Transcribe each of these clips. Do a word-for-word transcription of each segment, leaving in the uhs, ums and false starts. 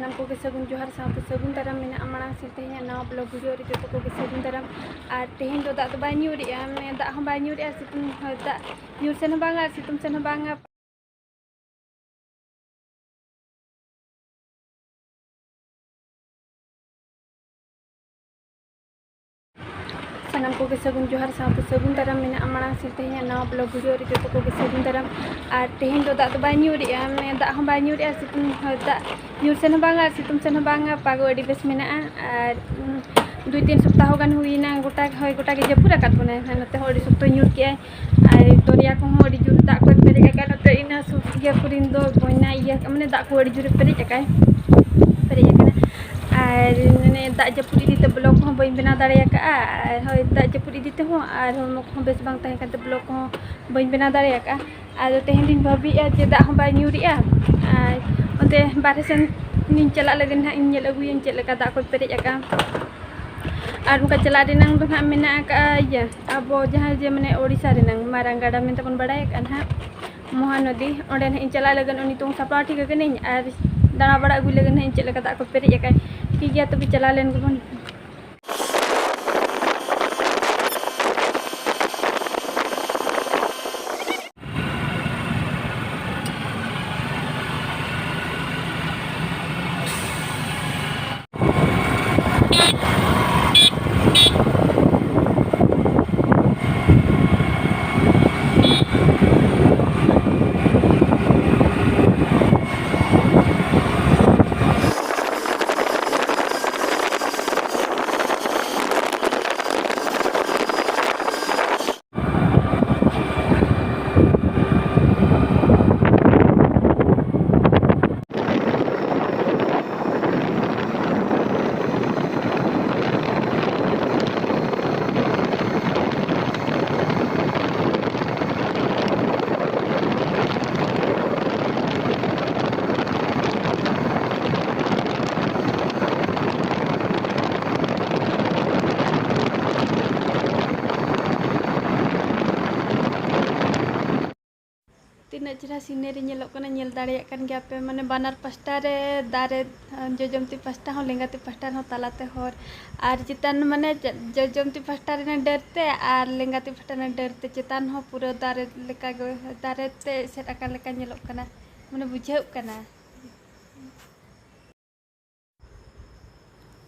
ᱥᱟᱱᱟᱢ ᱠᱚᱜᱮ ᱥᱟᱹᱜᱩᱱ ᱡᱚᱦᱟᱨ ᱥᱟᱶᱛᱮ ᱥᱟᱹᱜᱩᱱ ᱫᱟᱨᱟᱢ ᱢᱮᱱᱟᱜᱼᱟ᱾ ᱢᱟᱲᱟᱝ ᱥᱮᱫ ᱛᱮᱦᱮᱧᱟᱜ ᱱᱟᱣᱟ ᱵᱞᱚᱜ ᱵᱷᱤᱰᱤᱭᱳ ᱨᱮ ᱡᱚᱛᱚ ᱠᱚᱜᱮ ᱥᱟᱹᱜᱩᱱ ᱫᱟᱨᱟᱢ᱾ ᱟᱨ ᱛᱮᱦᱮᱧ ᱫᱚ ᱫᱟᱜ ᱫᱚ ᱵᱟᱭ ᱧᱩᱨᱮᱜᱼᱟ, ᱢᱟᱱᱮ ᱫᱟᱜ ᱦᱚᱸ ᱵᱟᱭ ᱧᱩᱨᱮᱜᱼᱟ, ᱥᱤᱛᱩᱝ ᱦᱚᱸ, ᱫᱟᱜ ᱧᱩᱨ ᱥᱮᱱ ᱦᱚᱸ ᱵᱟᱝᱟ ᱟᱨ ᱥᱤᱛᱩᱝ ᱥᱮᱱ ᱦᱚᱸ ᱵᱟᱝᱟ᱾ ᱥᱟᱱᱟᱢ ᱠᱚᱜᱮ ᱥᱟᱹᱜᱩᱱ ᱡᱚᱦᱟᱨ ᱥᱟᱶᱛᱮ ᱥᱟᱹᱜᱩᱱ ᱫᱟᱨᱟᱢ ᱢᱮᱱᱟᱜᱼᱟ᱾ ᱢᱟᱲᱟᱝ ᱥᱮᱫ ᱛᱮᱦᱮᱧᱟᱜ ᱱᱟᱣᱟ ᱵᱞᱚᱜ ᱵᱷᱤᱰᱤᱭᱳ ᱨᱮ ᱡᱚᱛᱚ ᱠᱚᱜᱮ ᱥᱟᱹᱜᱩᱱ ᱫᱟᱨᱟᱢ᱾ ᱟᱨ ᱛᱮᱦᱮᱧ ᱫᱚ ᱫᱟᱜ ᱫᱚ ᱵᱟᱭ ᱧᱩᱨᱮᱜᱼᱟ, ᱢᱟᱱᱮ ᱫᱟᱜ ᱦᱚᱸ ᱵᱟᱭ ᱧᱩᱨᱮᱜᱼᱟ, ᱥᱤᱛᱩᱝ ᱦᱚᱸ, ᱫᱟᱜ ᱧᱩᱨ ᱥᱮᱱ ᱦᱚᱸ ᱵᱟᱝᱟ ᱟᱨ ᱥᱤᱛᱩᱝ ᱥᱮᱱ ᱦᱚᱸ ᱵᱟᱝᱟ, ᱯᱟᱜᱚ ᱟᱹᱰᱤ ᱵᱮᱥ ᱢᱮᱱᱟᱜᱼᱟ᱾ ᱟᱨ, ᱩᱸ, ᱫᱩᱭ ᱛᱤᱱ ᱥᱚᱯᱛᱟᱦᱚ ᱜᱟᱱ ᱦᱩᱭᱮᱱᱟ, ᱜᱚᱴᱟ ᱦᱚᱭ ᱜᱚᱴᱟ ᱜᱮ ᱡᱟᱹᱯᱩᱫ ᱟᱠᱟᱫ ᱵᱚᱱᱟᱭ᱾ ᱱᱚᱛᱮ ᱦᱚᱸ ᱟᱹᱰᱤ ᱥᱚᱠᱛᱚᱭ ᱧᱩᱨ ᱠᱮᱜᱼᱟᱭ᱾ ᱟᱨ ᱫᱚᱨᱭᱟ ᱠᱚᱦᱚᱸ ᱟᱹᱰᱤ ᱡᱳᱨ ᱫᱟᱜ ᱠᱚᱭ ᱯᱮᱨᱮᱡ ᱟᱠᱟᱫ ᱱᱚᱛᱮ ᱤᱱᱟᱹ ᱥᱩᱨ ᱤᱭᱟᱹ ᱠᱚᱨᱮᱱ ᱫᱚ ᱵᱚᱱᱱᱟ ᱤᱭᱟᱹ, ᱢᱟᱱᱮ ᱫᱟᱜ ᱠᱚ ᱟᱹᱰᱤ ᱡᱳᱨᱮ ᱯᱮᱨᱮᱡ ᱟᱠᱟᱫ, ᱯᱮᱨᱮᱡ ᱟᱠᱟᱱᱟ᱾ ᱟᱨ ᱢᱟᱱᱮ ᱫᱟᱜ ᱡᱟᱹᱯᱩᱫ ᱤᱫᱤ ᱛᱮ ᱵᱞᱚᱜ ᱠᱚᱦᱚᱸ ᱵᱟᱹᱧ ᱵᱮᱱᱟᱣ ᱫᱟᱲᱮ ᱟᱠᱟᱫᱼᱟ᱾ ᱟᱨ ᱦᱳᱭ, ᱫᱟᱜ ᱡᱟᱹᱯᱩᱫ ᱤᱫᱤ ᱛᱮᱦᱚᱸ ᱟᱨ ᱦᱚᱲᱢᱚ ᱠᱚᱦᱚᱸ ᱵᱮᱥ ᱵᱟᱝ ᱛᱟᱦᱮᱸ ᱠᱟᱱᱛᱮ ᱵᱞᱚᱜ ᱠᱚᱦᱚᱸ ᱵᱟᱹᱧ ᱵᱮᱱᱟᱣ ᱫᱟᱲᱮ ᱟᱠᱟᱫᱼᱟ᱾ ᱟᱫᱚ ᱛᱮᱦᱮᱧ ᱫᱚᱧ ᱵᱷᱟᱹᱵᱤᱭᱮᱫᱼᱟ ᱡᱮ ᱫᱟᱜ ᱦᱚᱸ ᱵᱟᱭ ᱧᱩᱨᱮᱜᱼᱟ, ᱟᱨ ᱚᱱᱛᱮ ᱵᱟᱨᱦᱮ ᱥᱮᱱ ᱤᱧ ᱪᱟᱞᱟᱜ ᱞᱟᱹᱜᱤᱫ ᱱᱟᱦᱟᱜ ᱤᱧ ᱧᱮᱞ ᱟᱹᱜᱩᱭᱟᱹᱧ ᱪᱮᱫ ᱞᱮᱠᱟ ᱫᱟᱜ ᱠᱚ ᱯᱮᱨᱮᱡ ᱟᱠᱟᱫᱼᱟ᱾ ᱟᱨ ᱚᱱᱠᱟ ᱪᱟᱞᱟᱜ ᱨᱮᱱᱟᱜ ᱫᱚ ᱱᱟᱦᱟᱜ ᱢᱮᱱᱟᱜ ᱟᱠᱟᱫᱼᱟ ᱤᱭᱟᱹ, ᱟᱵᱚ ᱡᱟᱦᱟᱸ ᱡᱮ ᱢᱟᱱᱮ ᱳᱰᱤᱥᱟ ᱨᱮᱱᱟᱜ ᱢᱟᱨᱟᱝ ᱜᱟᱰᱟ ᱢᱮᱱᱛᱮ ᱵᱚᱱ ᱵᱟᱲᱟᱭ ᱟᱠᱟᱫᱼᱟ ᱱᱟᱦᱟᱜ, ᱢᱚᱦᱟᱱᱚᱫᱤ, ᱚᱸᱰᱮ ᱱᱟᱦᱟᱜ ᱤᱧ ᱪᱟᱞᱟᱜ ᱞᱟᱹᱜᱤᱫ᱾ ᱱᱤᱛᱚᱝ ᱥᱟᱯᱲᱟᱣ ᱴᱷᱤᱠ ᱟᱠᱟᱱᱟᱹᱧ ᱟᱨ ᱫᱟᱬᱟ ᱵᱟᱲᱟ ᱟᱹᱜᱩᱭ ᱞᱟᱹᱜᱤᱫ ᱱᱟᱦᱟᱜ ᱤᱧ ᱪᱮᱫ ᱞᱮᱠᱟ ᱫᱟᱜ ᱠᱚ ᱯᱮᱨᱮᱡ ᱟᱠᱟᱫ᱾ ᱴᱷᱤᱠ ᱜᱮᱭᱟ, ᱛᱚᱵᱮ ᱪᱟᱞᱟᱣ ᱞᱮᱱ ᱜᱮᱵᱚᱱ᱾ ᱥᱤᱱᱟᱹᱨᱤ ᱧᱮᱞᱚᱜ ᱠᱟᱱᱟ, ᱧᱮᱞ ᱫᱟᱲᱮᱭᱟᱜ ᱠᱟᱱ ᱜᱮᱭᱟ ᱯᱮ, ᱢᱟᱱᱮ ᱵᱟᱱᱟᱨ ᱯᱟᱥᱴᱟ ᱨᱮ ᱫᱟᱨᱮ, ᱡᱚᱡᱚᱢ ᱛᱤ ᱯᱟᱥᱴᱟ ᱦᱚᱸ, ᱞᱮᱸᱜᱟ ᱛᱤ ᱯᱟᱥᱴᱟ ᱨᱮᱦᱚᱸ, ᱛᱟᱞᱟᱛᱮ ᱦᱚᱨ᱾ ᱟᱨ ᱪᱮᱛᱟᱱ, ᱢᱟᱱᱮ ᱡᱚᱡᱚᱢ ᱛᱤ ᱯᱟᱥᱴᱟ ᱨᱮᱱᱟᱜ ᱰᱟᱹᱨ ᱛᱮ ᱟᱨ ᱞᱮᱸᱜᱟ ᱛᱤ ᱯᱟᱥᱴᱟ ᱨᱮᱱᱟᱜ ᱰᱟᱹᱨ ᱛᱮ, ᱪᱮᱛᱟᱱ ᱦᱚᱸ ᱯᱩᱨᱟᱹ ᱫᱟᱨᱮ ᱞᱮᱠᱟ ᱜᱮ, ᱫᱟᱨᱮ ᱛᱮ ᱮᱥᱮᱫ ᱟᱠᱟᱱ ᱞᱮᱠᱟ ᱧᱮᱞᱚᱜ ᱠᱟᱱᱟ, ᱢᱟᱱᱮ ᱵᱩᱡᱷᱟᱹᱜ ᱠᱟᱱᱟ᱾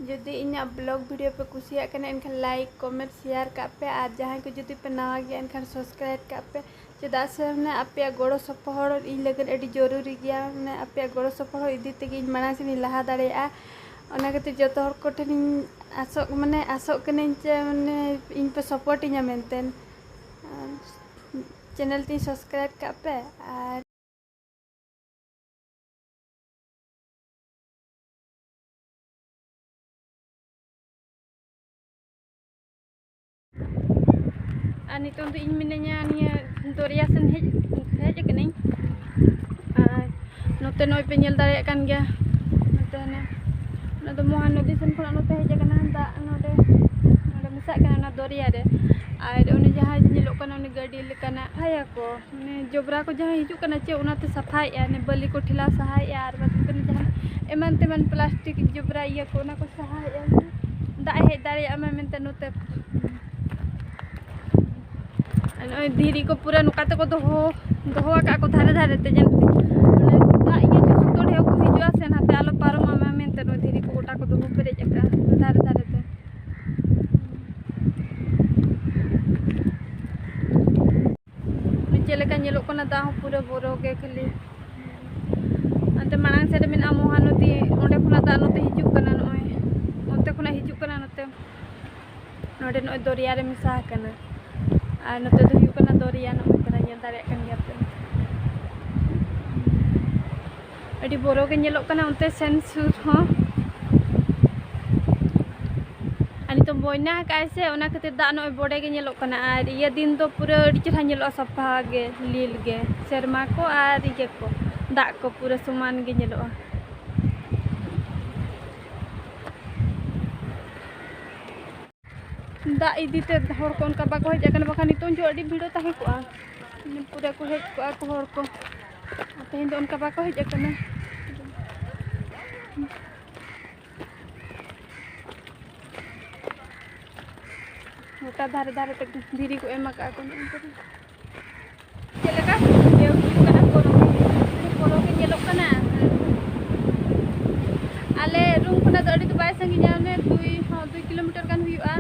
ᱡᱩᱫᱤ ᱤᱧᱟᱹᱜ vlog video ᱯᱮ ᱠᱩᱥᱤᱭᱟᱜ ᱠᱟᱱᱟ, ᱮᱱᱠᱷᱟᱱ like, comment, share ᱠᱟᱜ ᱯᱮ᱾ ᱟᱨ ᱡᱟᱦᱟᱸᱭ ᱠᱚ ᱡᱩᱫᱤ ᱯᱮ ᱱᱟᱣᱟ ᱜᱮᱭᱟ, ᱮᱱᱠᱷᱟᱱ subscribe ᱠᱟᱜ ᱯᱮ᱾ ᱪᱮᱫᱟᱜ ᱥᱮ ᱢᱟᱱᱮ ᱟᱯᱮᱭᱟᱜ ᱜᱚᱲᱚ ᱥᱚᱯᱚᱦᱚᱫ ᱤᱧ ᱞᱟᱹᱜᱤᱫ ᱟᱹᱰᱤ ᱡᱚᱨᱩᱨᱤ ᱜᱮᱭᱟ᱾ ᱢᱟᱱᱮ ᱟᱯᱮᱭᱟᱜ ᱜᱚᱲᱚ ᱥᱚᱯᱚᱦᱚᱫ ᱤᱫᱤ ᱛᱮᱜᱮ ᱤᱧ ᱢᱟᱲᱟᱝ ᱥᱮᱫ ᱤᱧ ᱞᱟᱦᱟ ᱫᱟᱲᱮᱭᱟᱜᱼᱟ᱾ ᱚᱱᱟ ᱠᱷᱟᱹᱛᱤᱨ ᱡᱚᱛᱚ ᱦᱚᱲ ᱠᱚᱴᱷᱮᱱᱤᱧ ᱟᱥᱚᱜ, ᱢᱟᱱᱮ ᱟᱥᱚᱜ ᱠᱟᱹᱱᱟᱹᱧ ᱡᱮ ᱢᱟᱱᱮ ᱤᱧ ᱯᱮ support ᱤᱧᱟ ᱢᱮᱱᱛᱮ᱾ ᱟᱨ channel ᱛᱤᱧ subscribe ᱠᱟᱜ ᱯᱮ᱾ ᱟᱨ ᱟᱨ ᱱᱤᱛᱚᱝ ᱫᱚ ᱤᱧ ᱢᱤᱱᱟᱹᱧᱟ ᱱᱤᱭᱟᱹ ᱫᱚᱨᱭᱟ ᱥᱮᱱ ᱦᱮᱡ, ᱦᱮᱡ ᱟᱠᱟᱱᱟᱹᱧ᱾ ᱟᱨ ᱱᱚᱛᱮ ᱱᱚᱜᱼᱚᱭ ᱯᱮ ᱧᱮᱞ ᱫᱟᱲᱮᱭᱟᱜ ᱠᱟᱱ ᱜᱮᱭᱟ, ᱱᱚᱛᱮ ᱦᱟᱱᱮ, ᱚᱱᱟ ᱫᱚ ᱢᱚᱦᱟ ᱱᱚᱫᱤ ᱥᱮᱱ ᱠᱷᱚᱱᱟᱜ ᱱᱚᱛᱮ ᱦᱮᱡ ᱟᱠᱟᱱᱟ ᱫᱟᱜ, ᱱᱚᱰᱮ, ᱱᱚᱰᱮ ᱢᱮᱥᱟᱜ ᱠᱟᱱᱟ ᱚᱱᱟ ᱫᱚᱨᱭᱟ ᱨᱮ᱾ ᱟᱨ ᱚᱱᱮ ᱡᱟᱦᱟᱸ ᱧᱮᱞᱚᱜ ᱠᱟᱱᱟ, ᱚᱱᱮ ᱜᱟᱹᱰᱤ ᱞᱮᱠᱟᱱᱟᱜ, ᱦᱟᱭᱟ ᱠᱚ, ᱢᱟᱱᱮ ᱡᱚᱵᱽᱨᱟ ᱠᱚ ᱡᱟᱦᱟᱸ ᱦᱤᱡᱩᱜ ᱠᱟᱱᱟ ᱪᱮ, ᱚᱱᱟᱛᱮ ᱥᱟᱯᱷᱟᱭᱮᱫᱼᱟ, ᱚᱱᱮ ᱵᱟᱹᱞᱤ ᱠᱚ ᱴᱷᱮᱞᱟᱣ ᱥᱟᱦᱟᱭᱮᱫᱼᱟ, ᱟᱨ ᱵᱟᱫ ᱠᱟᱛᱮ ᱡᱟᱦᱟᱸ ᱮᱢᱟᱱ ᱛᱮᱢᱟᱱ plastic ᱡᱚᱵᱽᱨᱟ ᱤᱭᱟᱹ ᱠᱚ, ᱚᱱᱟ ᱠᱚ ᱥᱟᱦᱟᱭᱮᱫᱼᱟ, ᱫᱟᱜ ᱦᱮᱡ ᱫᱟᱲᱮᱭᱟᱜ ᱢᱟ ᱢᱮᱱᱛᱮ ᱱᱚᱛᱮ᱾ ᱟᱨ ᱱᱚᱜᱼᱚᱭ ᱫᱷᱤᱨᱤ ᱠᱚ ᱯᱩᱨᱟᱹ ᱱᱚᱝᱠᱟ ᱛᱮᱠᱚ ᱫᱚᱦᱚ, ᱫᱚᱦᱚ ᱟᱠᱟᱫ ᱠᱚ ᱫᱷᱟᱨᱮ ᱫᱷᱟᱨᱮ ᱛᱮ, ᱡᱮᱢᱚᱱ ᱢᱟᱱᱮ ᱫᱟᱜ ᱤᱭᱟᱹ ᱪᱚ ᱥᱚᱠᱛᱚ ᱰᱷᱮᱣ ᱠᱚ ᱦᱤᱡᱩᱜᱼᱟ ᱥᱮ, ᱱᱟᱛᱮ ᱟᱞᱚ ᱯᱟᱨᱚᱢᱚᱜ ᱢᱟ ᱢᱮᱱᱛᱮ ᱱᱚᱜᱼᱚᱭ ᱫᱷᱤᱨᱤ ᱠᱚ ᱜᱚᱴᱟ ᱠᱚ ᱫᱚᱦᱚ ᱯᱮᱨᱮᱡ ᱟᱠᱟᱫᱼᱟ ᱫᱷᱟᱨᱮ ᱫᱷᱟᱨᱮ ᱛᱮ᱾ ᱪᱮᱫ ᱞᱮᱠᱟ ᱧᱮᱞᱚᱜ ᱠᱟᱱᱟ, ᱫᱟᱜ ᱦᱚᱸ ᱯᱩᱨᱟᱹ ᱵᱚᱨᱚ ᱜᱮ ᱠᱷᱟᱹᱞᱤ᱾ ᱚᱱᱛᱮ ᱢᱟᱲᱟᱝ ᱥᱮᱫ ᱨᱮ ᱢᱮᱱᱟᱜᱼᱟ ᱢᱚᱦᱟᱱᱚᱫᱤ, ᱚᱸᱰᱮ ᱠᱷᱚᱱᱟᱜ ᱫᱟᱜ ᱱᱚᱛᱮ ᱦᱤᱡᱩᱜ ᱠᱟᱱᱟ, ᱱᱚᱜᱼᱚᱭ ᱚᱱᱛᱮ ᱠᱷᱚᱱᱟᱜ ᱦᱤᱡᱩᱜ ᱠᱟᱱᱟ ᱱᱚᱛᱮ᱾ ᱱᱚᱰᱮ ᱱᱚᱜᱼᱚᱭ ᱫᱚᱨᱭᱟ ᱨᱮ ᱢᱮᱥᱟ ᱟᱠᱟᱱᱟ᱾ ᱟᱨ ᱱᱚᱛᱮ ᱫᱚ ᱦᱩᱭᱩᱜ ᱠᱟᱱᱟ ᱫᱚᱨᱭᱟ, ᱱᱚᱜᱼᱚᱭ ᱛᱚᱨᱟ ᱧᱮᱞ ᱫᱟᱲᱮᱭᱟᱜ ᱠᱟᱱ ᱜᱮᱭᱟ ᱯᱮ᱾ ᱟᱹᱰᱤ ᱵᱚᱨᱚ ᱜᱮ ᱧᱮᱞᱚᱜ ᱠᱟᱱᱟ ᱚᱱᱛᱮ ᱥᱮᱱ ᱥᱩᱨ ᱦᱚᱸ᱾ ᱟᱨ ᱱᱤᱛᱚᱜ ᱵᱚᱭᱱᱟ ᱟᱠᱟᱫᱼᱟᱭ ᱥᱮ, ᱚᱱᱟ ᱠᱷᱟᱹᱛᱤᱨ ᱫᱟᱜ ᱱᱚᱜᱼᱚᱭ ᱵᱚᱰᱮ ᱜᱮ ᱧᱮᱞᱚᱜ ᱠᱟᱱᱟ᱾ ᱟᱨ ᱤᱭᱟᱹ ᱫᱤᱱ ᱫᱚ ᱯᱩᱨᱟᱹ ᱟᱹᱰᱤ ᱪᱮᱦᱨᱟ ᱧᱮᱞᱚᱜᱼᱟ, ᱥᱟᱯᱷᱟ ᱜᱮ, ᱞᱤᱞ ᱜᱮ, ᱥᱮᱨᱢᱟ ᱠᱚ ᱟᱨ ᱤᱭᱟᱹ ᱠᱚ, ᱫᱟᱜ ᱠᱚ ᱯᱩᱨᱟᱹ ᱥᱚᱢᱟᱱ ᱜᱮ ᱧᱮᱞᱚᱜᱼᱟ᱾ ᱫᱟᱜ ᱤᱫᱤ ᱛᱮ ᱦᱚᱲ ᱠᱚ ᱚᱱᱠᱟ ᱵᱟᱠᱚ ᱦᱮᱡ ᱟᱠᱟᱱᱟ, ᱵᱟᱠᱷᱟᱱ ᱱᱤᱛᱚᱝ ᱡᱚ ᱟᱹᱰᱤ ᱵᱷᱤᱲ ᱛᱟᱦᱮᱸ ᱠᱚᱜᱼᱟ, ᱯᱩᱨᱟᱹ ᱠᱚ ᱦᱮᱡ ᱠᱚᱜᱼᱟ ᱠᱚ ᱦᱚᱲ ᱠᱚ᱾ ᱛᱮᱦᱮᱧ ᱫᱚ ᱚᱱᱠᱟ ᱵᱟᱠᱚ ᱦᱮᱡ ᱟᱠᱟᱱᱟ᱾ ᱜᱚᱴᱟ ᱫᱷᱟᱨᱮ ᱫᱷᱟᱨᱮ ᱛᱮ ᱫᱷᱤᱨᱤ ᱠᱚ ᱮᱢ ᱟᱠᱟᱫᱼᱟ ᱠᱚ ᱱᱚᱜᱼᱚ ᱱᱚᱝᱠᱟ᱾ ᱪᱮᱫ ᱞᱮᱠᱟ ᱵᱷᱤᱰᱤᱭᱳ ᱦᱩᱭᱩᱜ ᱠᱟᱱᱟ, ᱯᱚᱨᱚᱵᱽ, ᱯᱚᱨᱚᱵᱽ ᱜᱮ ᱧᱮᱞᱚᱜ ᱠᱟᱱᱟ᱾ ᱟᱞᱮ ᱨᱩᱢ ᱠᱷᱚᱱᱟᱜ ᱫᱚ ᱟᱹᱰᱤ ᱫᱚ ᱵᱟᱭ ᱥᱟᱺᱜᱤᱧᱟ, ᱚᱱᱮ ᱫᱩᱭ, ᱦᱚᱸ, ᱫᱩᱭ ᱠᱤᱞᱳᱢᱤᱴᱟᱨ ᱜᱟᱱ ᱦᱩᱭᱩᱜᱼᱟ᱾